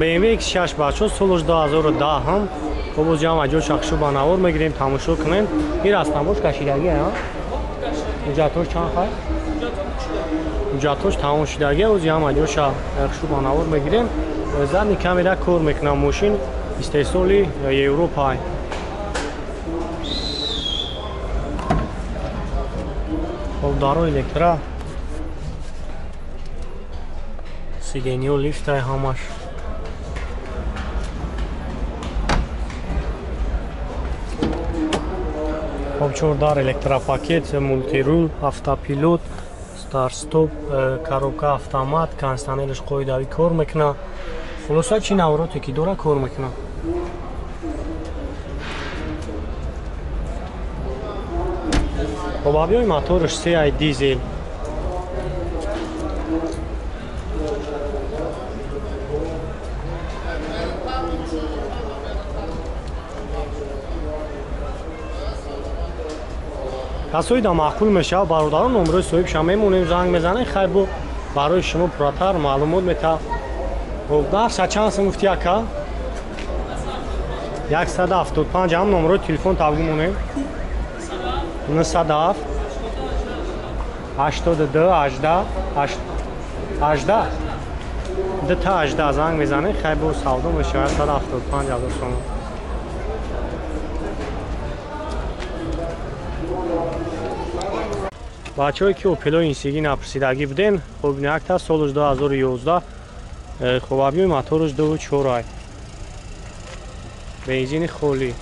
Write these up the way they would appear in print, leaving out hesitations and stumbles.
BMW X6 бачо солш 2010 ҳам. Хоб оз ҷамъ аҷо шахшу ба навор мегирем, тамошо кунем. Ин растамош кашидагӣ, ҳа? Ҳуҷҷатош чанд хай? Ҳуҷҷатош тамом шудагӣ, оз ҷамъ аҷо шахшу ба навор мегирем. Задний камера кор мекунам, мошин истеҳсоли Европа. Хоб даро электро сидениё лифтай ҳамаш. Хоб чордар электропакет, мултирул, автопилот, старт-стоп, коробка автомат, кондиционераш қоидавӣ кор мекунад. Хулоса чӣ навроте ки дора кор мекунад. Хоб объёми мотораш 3 дизел. Касои да маъқул мешавад, бародарон, номерои соҳибша мемонем, занг мезанем, хай бо барои шумо пурратар маълумот метавад. Хоб нархша чанд сум гуфти ака? 175. Ҳам номерои телефон тавгу монем. 907 82 18 18 2 18 занг мезанем, хай бо савдо мешавад 175 ҳазор сомон. Бачаҳое ки Opel Insignia напурсидагӣ буден, хоб якта солш 2011, хоб объёми мотораш 2.4, бензини холӣ.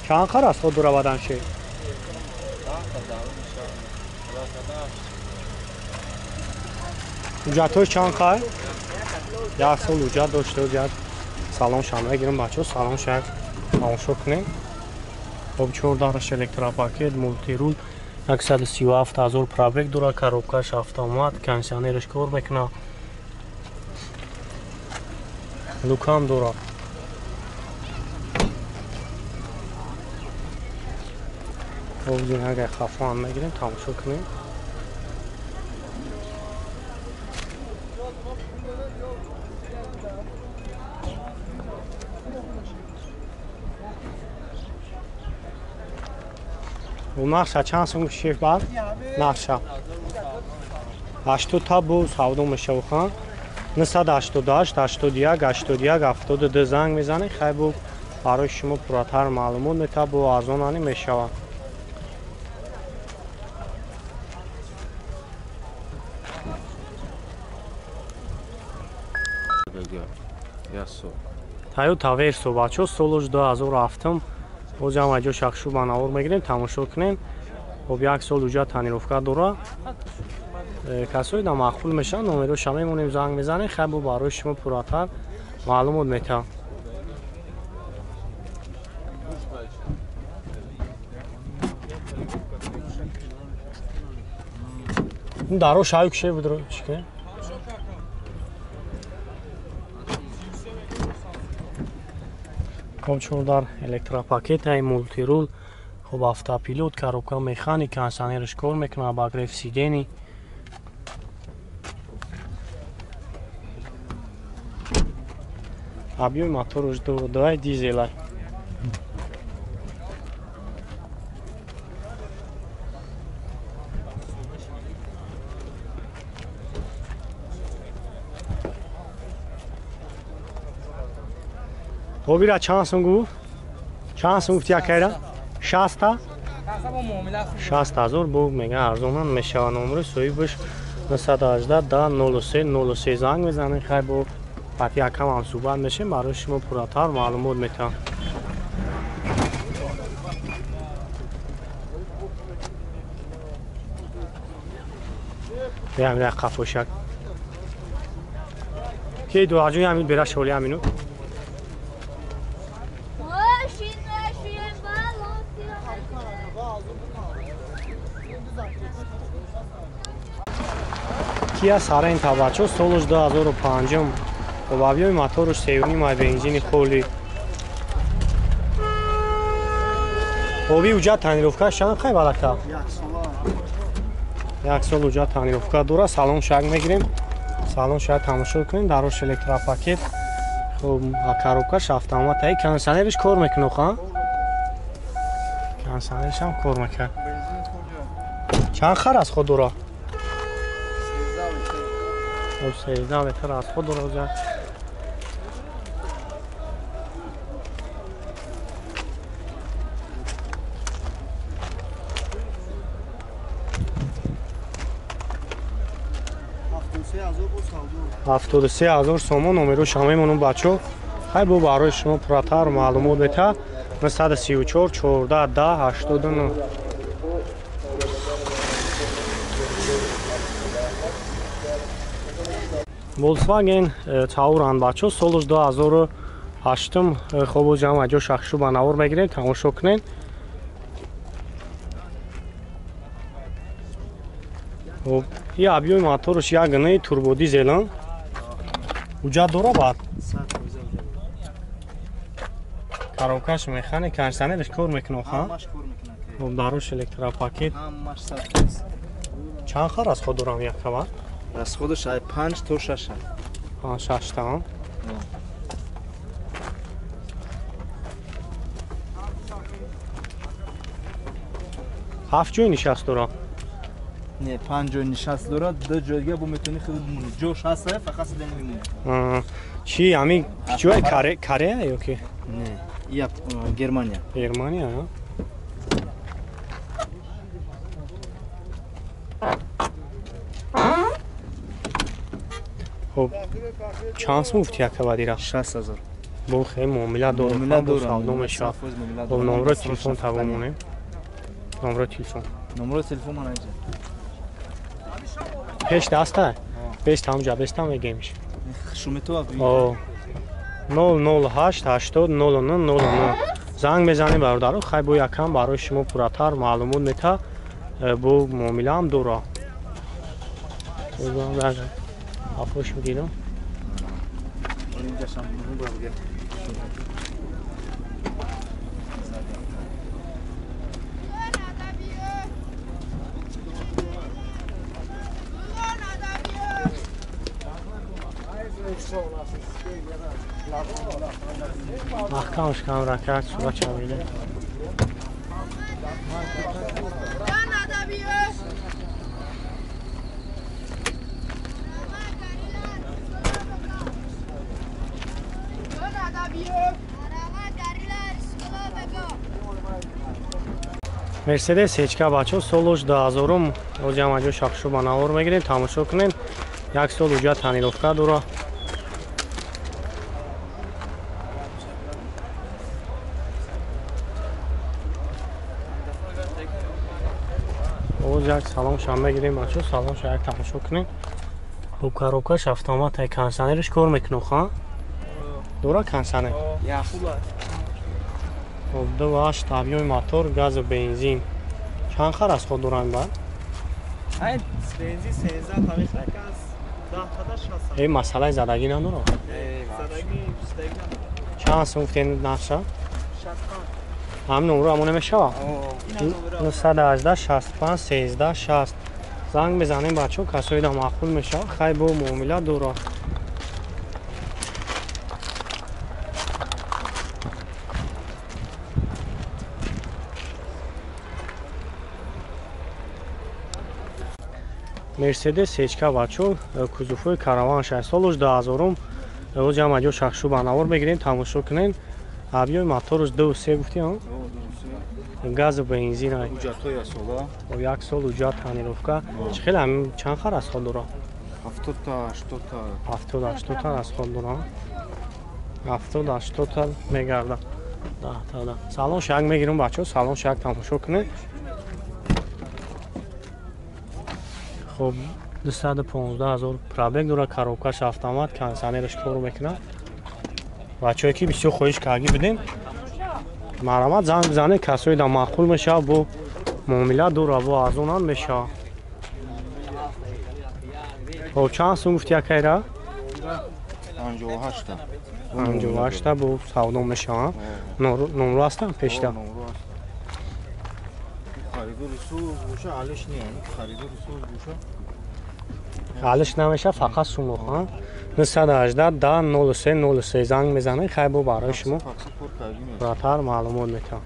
Чанд қар аст ход дуравадан ше? Ҳуҷҷатҳош чанд қар? Як сол ҳуҷҷат дошта, ҳуҷҷат салон шам мегирем бачаҳо, салон шак тамошо кунем. Хоб чордараш электропакет, мултирул, 137 ҳазор пробег дора, коробкаш автомат, кондиционераш кор мекунад, лукам дора. Хоб агар хафо ҳам мегирем, тамошо кунем. Нархша чанд сум шеф бар? Нархша 80 та бо савдо мешавад. 988 81 81 72 занг мезанед, хай бо барои шумо пурратар маълумот метавад, бо арзон мешавад. Toyota Verso бачо солш 2007. Боз ҳам аҷо шахшу ба навор мегирем, тамошо кунем. Хоб як сол уҷа тонировка дора. Касое да маъқул мешаванд, номероша мемонем, занг мезанем, хай бо барои шумо пурратар маълумот метавад. Даро шаю кише будро чике? Хоб чордар электропакет, мултирул, хоб автопилот, коробка механик, кондиционераш кор мекунад, обогрев сидений. Объёми мотораш 2.2 дизел. Хоб ира чанд сум гуфт? Чанд сум гуфти акайра? 60? 60 ҳазор бо мега арзонам мешавад. Номери соҳибаш 918 10 03 03 занг мезанед, хай бо пати акам ҳам суҳбат мешем, барои шумо пурратар маълумот метавад. Биям як қафошак. Ки дуаҷӯи ҳамин бера шоли ҳамину. Kia Sorento бачо солш 2005, хоб объёми мотораш 3.5 бензини холӣ. Оби уҷа тонировка чанд хай балака? Як сол уҷа тонировка дора. Салон шак мегирем, салон шак тамошо кунем. Дарош электропакет, Хоб, коробкаш автомат ай, кондиционериш кор мекунад, ха? Кондиционериш ҳам кор мекунад. Чанд хар аз худ дора? 13 литр аз худ дора. ҳафтоду се ҳазор сомон номеро шама мемонам бачо. Хай бо барои шумо пурратар маълумот мета. 934 14 10 89. Volkswagen Touran бачо солш 2008. Хоб ҷамъ ҷо шахшу ба навор мегирем, тамошо кунед. Хоб, и объёми моторш як гунаи турбодизел. Уҷа дора баъд? Коробкаш механик, кондиционерш кор мекунад, ха? Хоб, даруш электропакет. Чанд хар аз худ дорам як хабар? Аз худаш ай 5 то 6. 5 6 та. Ҳафт ҷой нишаст дора? Не, 5 ҷой нишаст дора, 2 ҷой дига бо метавонӣ худ бимонӣ. Ҷош ҳаст, фақат сида намемонӣ. Чи ҳамин ҷой Корея ё ки? Не, я Германия. Германия, а? Хоб, чанд сум гуфти як кабадира? 60 ҳазор. Бо хеле муомила дорад, бо савдо мешавад. Хоб, номро телефон таво монем. Номро телефон. Номро телефон ман инҷа. Пеш даста? Пеш тамҷа, бес там мегемиш. Шуметова. О. 008 80 09 09. Занг мезанем бародаро, хай бо якам барои шумо пурратар маълумот мета, бо муомила ҳам дора. Афош мегирам. Маҳкам шкам ракат сурат чавида. Мерседес ҳечка бачо солош 2000-ум оҷам аҷо шахшу ба навор мегирем, тамошо кунем. Як сол уҷа тонировка дора. Оз як салон шам мегирем бачо, салон ша як тамошо кунем. Хуб, коробкаш автомат, ай кондиционерш кор мекунад, ха? Дора кондиционер? Я хуба. Хоб, 2.8 объёми мотор, газу бензин. Чанд хар аз худ доранд баъд? Ай, бензин 13 та мехӯрад, газ 10 та 60. Э, масъалаи задагӣ надорад? Задагӣ, задагӣ надорад. Чанд сум гуфтен нархша? 65. Ҳамин номро ҳамон намешавад? 918 65 13 60. Занг мезанем бачаҳо, касое да маъқул мешавад, хай бо муомила дорад. Мерседес ҳечка бачо кузовҳои караван 6 солош 2000-ум. Оҷам аҷо шахшу ба навор мегирем, тамошо кунем. Объёми моторш 2.3 гуфти, а? Газу бензин ай. Уҷатҳои як сола. Як сол уҷат тонировка. Чӣ хел ҳамин чанд хар аз ход дорад? 70 та 80 та. 70 80 та аз ход дорад. 70 80 та мегардад. 10 та да. Салон шак мегирем бачо, салон шак тамошо кунем. Хоб, 215 ҳазор пробег дорад, коробкаш автомат, кондиционераш кор мекунад. Бачаҳое ки бисёр хоҳиш кардӣ будем, марҳамат занг бизанед, касое да маъқул мешавад, бо муомила дора, бо арзонам мешавад. Хоб, чанд сум гуфти якайра? 58 та. 58 та бо савдо мешавад. Номро ҳастам пешта? Харидори суз боша, алиш не, харидори суз боша. Алиш намеша, фақат сумоха. 918 10 03 03 занг мезанед, хай бо барои шумо пурратар маълумот метавам.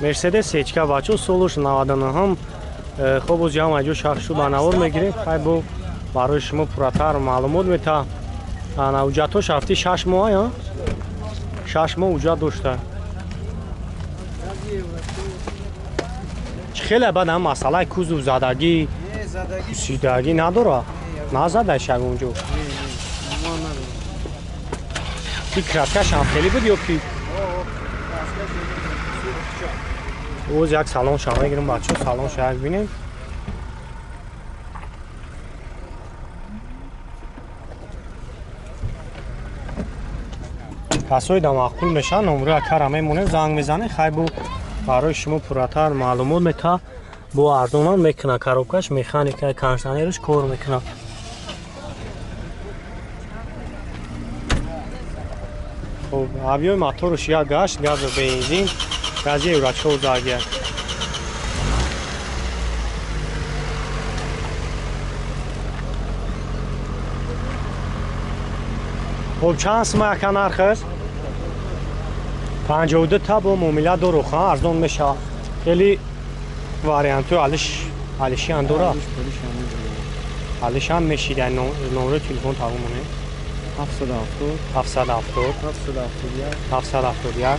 Мерседес сечка бачо солуш 99. Хоб боз ҷамъ аҷо шахшу ба навор мегирем, хай бо барои шумо пурратар маълумот метавам. Ана ҳуҷҷатҳош ҳафти 6 моҳ, а? 6 моҳ ҳуҷҷат дошта. Чӣ хеле баъд ҳам масъалаи кузов задагӣ, кусидагӣ надора? Назадааш ягон ҷо? Ки краскаш ҳам хеле буд ё ки? Оз як салон ша мегирем бачо, салон ша як бинем. Касои да маъқул мешаванд, номри акара мемонем, занг мезанем, хай бо барои шумо пурратар маълумот мета, бо арзонам мекуна, коробкаш механика, кондиционераш кор мекуна. Хоб, объёми мотораш як гашт, газу бензин, гази еврочор загия. Хоб, чанд сум ака нархаш? 52 та бо муомила дору, ха, арзон мешавад. Хеле вариантҳои алишиан дора. Алишан мешида, номери телефон тавон монем. 770 770 771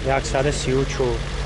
771 134.